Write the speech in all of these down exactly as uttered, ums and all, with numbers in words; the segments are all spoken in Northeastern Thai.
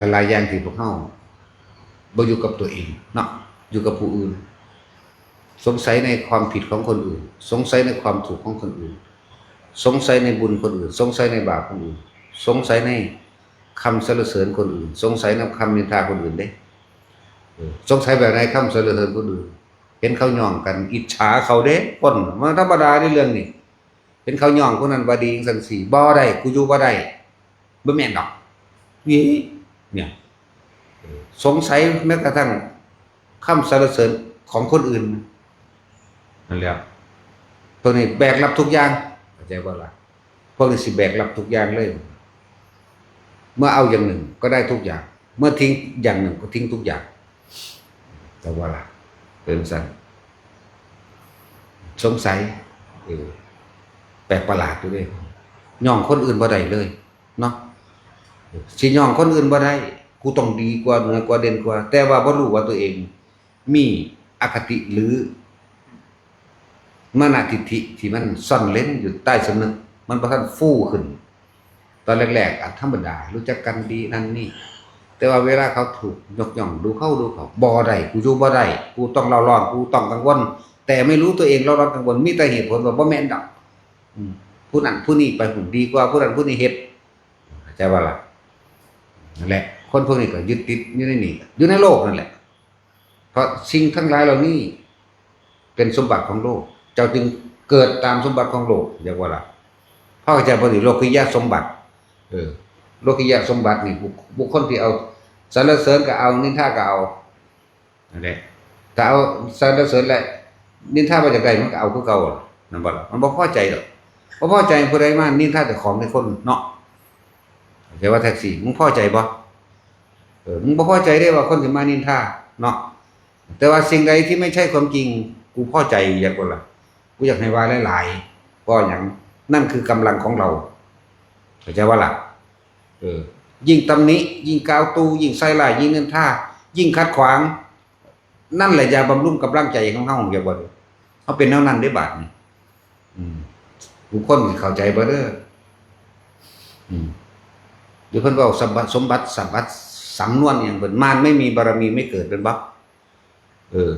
หลายๆอย่างที่พวกเฮาบ่อยู่กับตัวเองเนาะ อยู่กับผู้อื่น สงสัยในความผิดของคนอื่น สงสัยในความถูกของคนอื่น สงสัยในบุญคนอื่น สงสัยในบาปคนอื่น สงสัยในคำสรรเสริญคนอื่น สงสัยในคำนินทาคนอื่นเด้ เออ สงสัยแบบไหน คำสรรเสริญคนอื่น เห็นเขาย่องกัน อิจฉาเขาเด้ คนมันธรรมดาในเรื่องนี้ เห็นเขาย่องคนนั้นว่าดีจังซั่นสิ บ่ได้ กูอยู่บ่ได้ บ่แม่นดอก นี่ เนี่ย เออ สงสัยแม้กระทั่งคำสรรเสริญของคนอื่น นั่นแหละ ตัวนี้แบกรับทุกอย่าง เข้าใจบ่ล่ะ พวกนี้สิแบกรับทุกอย่างเลย เมื่อเอาอย่างหนึ่งก็ได้ทุกอย่าง เมื่อทิ้งอย่างหนึ่งก็ทิ้งทุกอย่าง แต่ว่าล่ะ เป็นซั่น สงสัย เออ แปลกประหลาดอยู่เด้ ย่องคนอื่นบ่ได้เลย เนาะ สิย่องคนอื่นบ่ได้ กูต้องดีกว่า เหนือกว่า เด่นกว่า แต่ว่าบ่รู้ว่าตัวเองมีอคติหรือมานะทิฐิที่มันซ่อนเร้นอยู่ใต้สำนึก มันบ่ทันฟูขึ้น ตอนแรกๆ อ่ะ ธรรมดา รู้จักกันดีนั่นนี่ แต่ว่าเวลาเขาถูกยกย่อง ดูเขา ดูเขา บ่ได้ กูอยู่บ่ได้ กูต้องเล่าร้อน กูต้องกังวล แต่ไม่รู้ตัวเองเล่าร้อนกังวล มีแต่เหตุผลว่าบ่แม่นดอก อืม ผู้นั้นผู้นี้ไปพุ้นดีกว่า ผู้นั้นผู้นี้เฮ็ด เข้าใจบ่ล่ะ นั่นแหละ คนพวกนี้ก็ยึดติดอยู่ในนี่ อยู่ในโลกนั่นแหละ เพราะสิ่งทั้งหลายเหล่านี้เป็นสมบัติของโลก เจ้าจึงเกิดตามสมบัติของโลก เรียกว่าล่ะ พระอาจารย์พอดี โลกิยะสมบัติ เออ โลกิยะสมบัตินี่ บุค- บุคคลที่เอาสรรเสริญก็เอา นินทาก็เอา นั่นแหละ ถ้าเอาสรรเสริญและนินทามาจากใดมันก็เอาคือเก่าล่ะ นั่นบ่ล่ะ มันบ่พอใจดอก บ่พอใจผู้ใดมานินทาเจ้าของในคนเนาะ เข้าใจว่าแท็กซี่ มึงพอใจบ่ เออ มึงบ่พอใจได้ว่าคนสิมานินทาเนาะ แต่ว่าสิ่งใดที่ไม่ใช่ความจริง กูพอใจ อยากว่าล่ะ กูอยากให้ว่าหลายๆ เพราะหยัง นั่นคือกำลังของเรา เข้าใจว่าล่ะ เออ ยิ่งตำหนิ ยิ่งกล่าวตู่ ยิ่งใส่ร้าย ยิ่งนินทา ยิ่งขัดขวาง นั่นแหละยาบำรุงกำลังใจของเฮา เรียกว่า เฮาเป็นแนวนั้นเด้บาดนี้ อืม ทุกคนเข้าใจบ่เด้อ อืม เดี๋ยวเพิ่นเว้าสมบัติ สมบัติ สมบัติ สำนวนอิหยังเพิ่น มารไม่มีบารมีไม่เกิด เป็นบ่ เออ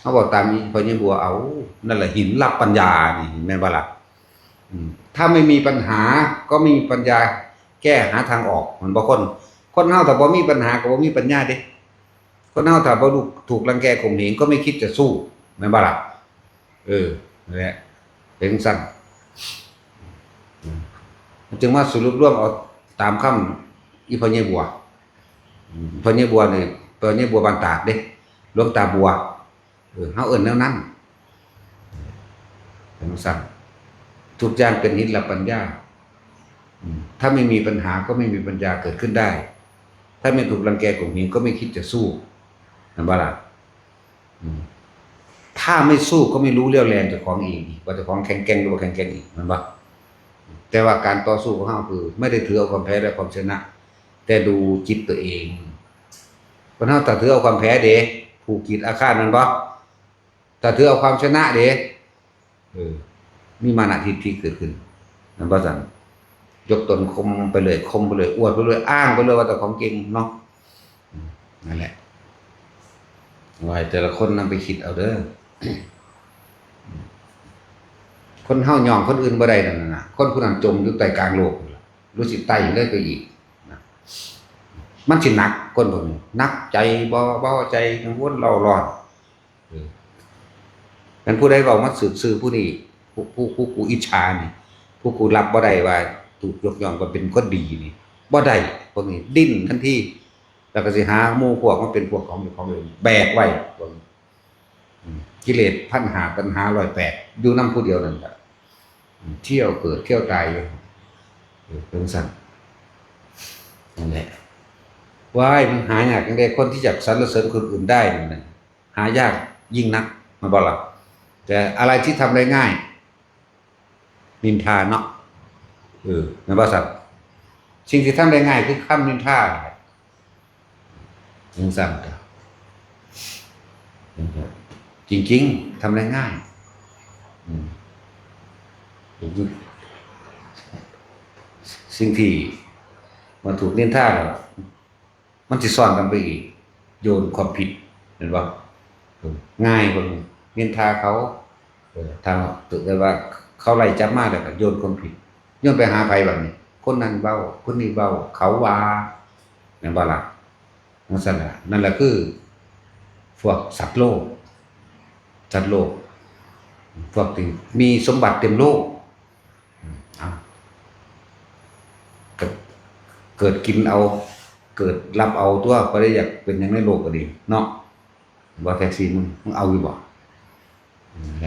เฮาเว้าตามอีพ่อใหญ่บัวเอา นั่นแหละหินลับปัญญานี่ แม่นบ่ล่ะ อืม ถ้าไม่มีปัญหาก็ไม่มีปัญญาแก้หาทางออก แม่นบ่ คน คนเฮาถ้าบ่มีปัญหาก็บ่มีปัญญาเด้ คนเฮาถ้าบ่ถูก ถูกรังแกข่มเหงก็ไม่คิดจะสู้ แม่นบ่ล่ะ เออ นั่นแหละ เป็นจั่งซั่น มันจึงมาสรุปรวมเอาตามคำอีพ่อใหญ่บัว อืม พ่อใหญ่บัวนี่ พ่อใหญ่บัวบ้านตาดเด้ หลวงตาบัว เออ เฮาเอิ้นแนวนั้น เป็นจั่งซั่น ทุกอย่างเป็นหินลับปัญญา อืม ถ้าไม่มีปัญหาก็ไม่มีปัญญาเกิดขึ้นได้ ถ้าไม่ถูกรังแกข่มเหงก็ไม่คิดจะสู้ แม่นบ่ล่ะ อืม ถ้าไม่สู้ก็ไม่รู้เรี่ยวแรงเจ้าของเองอีก ว่าเจ้าของแข็งแกร่งหรือบ่แข็งแกร่งอีก แม่นบ่ แต่ว่าการต่อสู้ของเฮาคือ ไม่ได้ถือเอาความแพ้และความชนะ แต่ดูจิตตัวเอง เพราะเฮาถ้าถือเอาความแพ้เด้ ผูกจิตอาฆาต แม่นบ่ ถ้าถือเอาความชนะเด้ เออ มีมานะทิฐิเกิดขึ้น แม่นบ่ซั่น ยกตนข่มไปเลย ข่มไปเลย อวดไปเลย อ้างไปเลยว่าเจ้าของเก่งเนาะ อืม นั่นแหละ ว่าให้แต่ละคนนำไปคิดเอาเด้อ คนเฮาย่องคนอื่นบ่ได้นั่นน่ะ คนผู้นั้นจมอยู่ใต้กลางโลก รู้สิไต่เลยไปอีกนะ มันสิหนัก คนพวกนี้ หนักใจ บ่ บ่ใจ กังวลเร่าร้อน เออ แม่นผู้ใดเว้ามาซื่อๆ ผู้นี้ ผู้ ผู้ ผู้กูอิจฉานี่ ผู้กูรับบ่ได้ว่าถูกยกย่องว่าเป็นคนดีนี่ บ่ได้ พวกนี้ดิ้นทันที แล้วก็สิหาหมู่พวกมาเป็นพวกของ ของเอง แบกไว้ พวกนี้ อืม กิเลสพันห้า ตัณหาร้อยแปด อยู่นำผู้เดียวนั่นแหละ อืม เที่ยวเกิดเที่ยวตายอยู่ เออ เป็นซั่น นั่นแหละ ว้าย มันหายากจังใด๋ คนที่จะสรรเสริญคนอื่นได้นั่นน่ะ หายากยิ่งนัก แม่นบ่ล่ะ แต่อะไรที่ทำได้ง่าย นินทาเนาะ เออ แม่นบ่ซั่น สิ่งที่ทำได้ง่ายคือคำนินทา จั่งซั่นก็ จริงๆ ทำได้ง่าย อืม สิ่งที่มาถูกนินทาแล้ว มันสิซ้อนกันไปอีก โยนความผิด เห็นบ่ เออ ง่ายกว่านี้ นินทาเขา เออ ถ้าเกิดว่าเขาไล่จับมาแล้วก็โยนความผิด โยนไปหาไผบัดนี้ คนนั้นเว้า คนนี้เว้า เขาว่า แม่นบ่ล่ะ จั่งซั้นล่ะ นั่นแหละคือ พวกสัตว์โลก สัตว์โลก พวกที่มีสมบัติเต็มโลก อืม เอา ก็เกิดกินเอา เกิดรับเอาตัว บ่ได้อยากเป็นหยังในโลกก็ดี เนาะ บ่ แท็กซี่มึง มึงเอาอยู่บ่ อืม เนี่ย